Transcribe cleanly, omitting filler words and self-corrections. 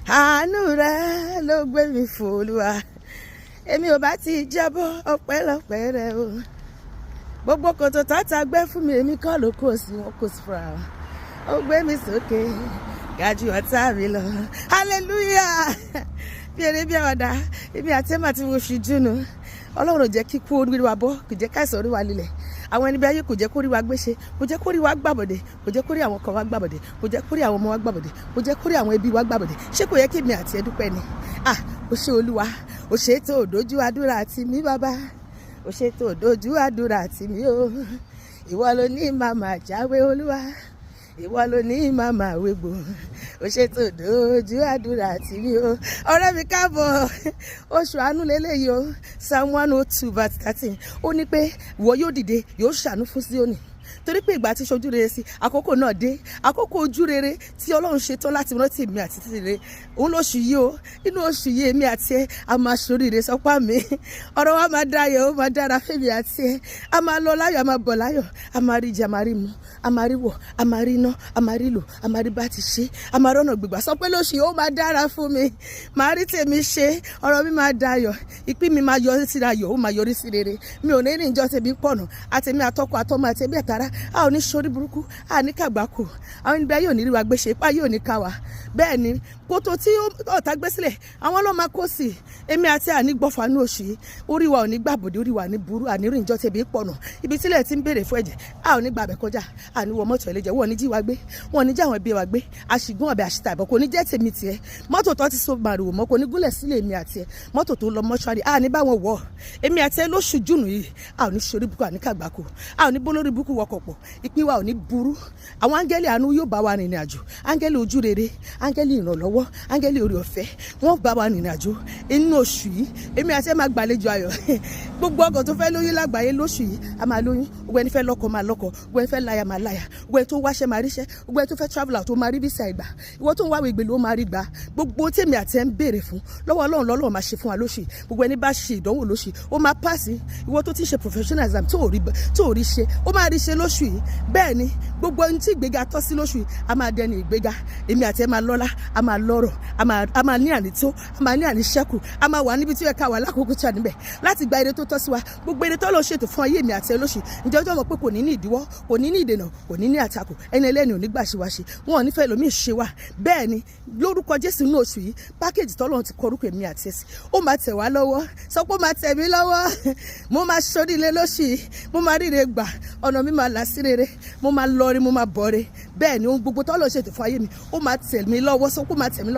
Àánú rẹ ló gbé mi fò, Olúwa. Èmi ò bá ti jábọ́, ọpẹ́lọpẹ́ rẹ o. Gbogbo kòtò tọ́ta gbẹ́ fún mi, èmi kọ́ ló kó sí, wọn kò sí fúnra wọn. Ó gbé mi sókè ga ju ọ̀tá mi lọ. Hallelujah! Bí eré bí àwàdà, èmi àti ẹ̀ma tí mo fi júnu. Ọlọ́run ò jẹ́ kíkú orí wa bọ́, kò jẹ́ káìsàn orí wa lílẹ̀. Àwọn ẹni bí ayé kò jẹ́ kó rí wa gbéṣe, kò jẹ́ kó rí wa gbàbọ̀dé, kò jẹ́ kó rí àwọn kan wa gbàbọ̀dé, kò jẹ́ kó rí àwọn ọmọ wa gbàbọ̀dé, kò jẹ́ kó rí àwọn ẹbí wa gbàbọ̀dé. Ṣé kò yẹ kí èmi àti ẹ dúpẹ́ ni? Ah, o ṣé Olúwa, o ṣé tó dojú àdúrà tì mí, bàbá. O ṣé tó dojú àdúrà tì mí o. Ìwọ ló ní màmá jáwé, Olúwa. Ìwọ ló ní màmá wégbò. O ṣé tó dojú àdúrà tì mí o. Ọ̀rẹ́ mi, káàbọ̀. Oṣù àánú lélẹ́yìí o. Psalm 102 verse 13, ó ní pé ìwọ yóò dìde, yóò ṣàánú fún Síónì, torí pé ìgbà tí ṣojú rere sí àkókò náà dé. Àkókò ojú rere tí Ọlọ́run ṣetán láti rántí mi àti títí rere òun lóṣù yìí o. Inú oṣù yìí, èmi àti ẹ a máa ṣoríire. Sọpá mi, ọ̀rọ̀ wa máa dayọ̀, ó máa dára fẹ́mi àti ẹ. A máa lọ láyọ̀, a máa bọ̀ láyọ̀, a máa rí jẹ, a máa rí mu, a máa rí wọ̀, a máa rí iná, a máa rí lò, a máa rí bá ti ṣe, a máa rọ́nà gbígbà. Sọ pé lóṣù yìí, ó máa dára fún mi, máa rí tèmi ṣe, ọ̀rọ̀ mi máa dayọ̀, ìpín mi máa yọrí sí ayọ̀, ó máa yọrí sí rere. Mi ò ní rìn ìjọ tèmi pọ̀nà. Àtèmi, àtọkọ, àtọmọ, àtẹbí, àtàrà, a ò ní sórí burúkú, a ní kàgbákò. Àwọn ẹni bí ayé ò ní rí wa gbéṣe, ipá yóò ní ká wa. Bẹ́ẹ̀ ni, kótó tí ọ̀tá gbé sílẹ̀, àwọn ló máa kó sí. Èmi àti àní gbọ́fà ní oṣù yìí. Orí wa ò ní gbàbọ̀dé, orí wa ní burú, àní rìn ìjọ tẹ̀bí pọ̀nà. Ibi tílẹ̀ ti ń béèrè fún ẹ̀jẹ̀, a ò ní gbàbẹ̀ kọjá. Àní wọ mọ́tò ẹlẹ́jẹ̀, wọ́n ní jí wa gbé, wọ́n ní jí àwọn ẹbí wa gbé. Àṣìgún ọ̀bẹ, àṣìta ìbọn kò ní jẹ́ tèmi tiẹ̀. Mọ́tò tó ti so màrìwò mọ́ kò ní gúnlẹ̀ sílé èmi àti ẹ̀. Mọ́tò tó lọ mọ́ṣúárì, a ní bá wọn wọ̀. Èmi àti ẹ lóṣù June yìí, a ò ní ṣorí burúkú, àní kàgbákò, a ò ní bólórí burúkú wọkọ̀ pọ̀. Ìpín wa ò ní burú. Àwọn áńgẹ́lì àánú yóò bá wa rìnrìn àjò. Áńgẹ́lì ojú rere, áńgẹ́lì ìrànlọ́wọ́, áńgẹ́lì orí ọ̀fẹ́, wọ́n bá wa rìnrìn àjò inú oṣù yìí. Èmi àti ẹ máa gbàlejò ayọ̀. Gbogbo ọkọ̀ tó fẹ́ lóyún lágbàáyé, lóṣù yìí a máa lóyún. Gbogbo ẹni fẹ́ lọ́kọ máa lọ́kọ, gbogbo ẹni fẹ́ láya máa láya, gbogbo ẹni tó wáṣẹ́ máa ríṣẹ́, gbogbo ẹni tó fẹ́ travel out tó máa rí visa ìgbà, ìwọ tó ń wáwé ìgbèlú ó máa rí gbà. Gbogbo tèmi àti ẹ ń béèrè fún lọ́wọ́ Ọlọ́run lọ́lọ́run máa ṣe fún wa lóṣù yìí. Gbogbo ẹni bá ṣe ìdánwò lóṣù yìí, ó máa pass. Ìwọ tó ti ṣe professional exam tó rí ṣe, ó máa rí ṣe lóṣù yìí. Bẹ́ẹ̀ ni, gbogbo ẹni tí ìgbéga tọ́ sí lóṣù yìí, a máa dẹni ìgbéga. Èmi àti ẹ máa lọ́lá, a máa lọ́rọ̀, a máa ní ànító, a máa ní àníṣẹ́kù, a máa wà níbi tí ó yẹ ká wà lákòókò tí a níbẹ̀ láti gba ire tó tọ́ sí wa. Gbogbo ire tó lọ ṣètò fún ayé mi àti ẹ lóṣù, ǹjẹ́ ọjọ́ mọ̀ pé kò ní ní ìdíwọ́, kò ní ní ìdènà, kò ní ní àtakò? Ẹni ẹlẹ́ni ò ní gbà ṣe wá ṣe, wọn ò ní fẹ́ lómi ṣe wá. Bẹ́ẹ̀ ni, lórúkọ Jésù, ní oṣù yìí, package tọ́lọ́run ti kọrúkọ èmi àti ẹ̀sìn, ó máa tẹ̀ wá lọ́wọ́. Sọ pé ó máa tẹ̀ mí lọ́wọ́. Mo máa ṣoríire lóṣù yìí, mo máa ríre gbà, ọ̀nà mi máa là sí rere, mo máa lọ rí, mo máa bọ̀ re. Bẹ́ẹ̀ ni, ohun gbogbo tọ́lọ́run ṣètò fún ayé mi, ó máa tẹ̀ mí lọ́wọ́. Sọ pé ó máa tẹ̀ mí lọ́wọ́.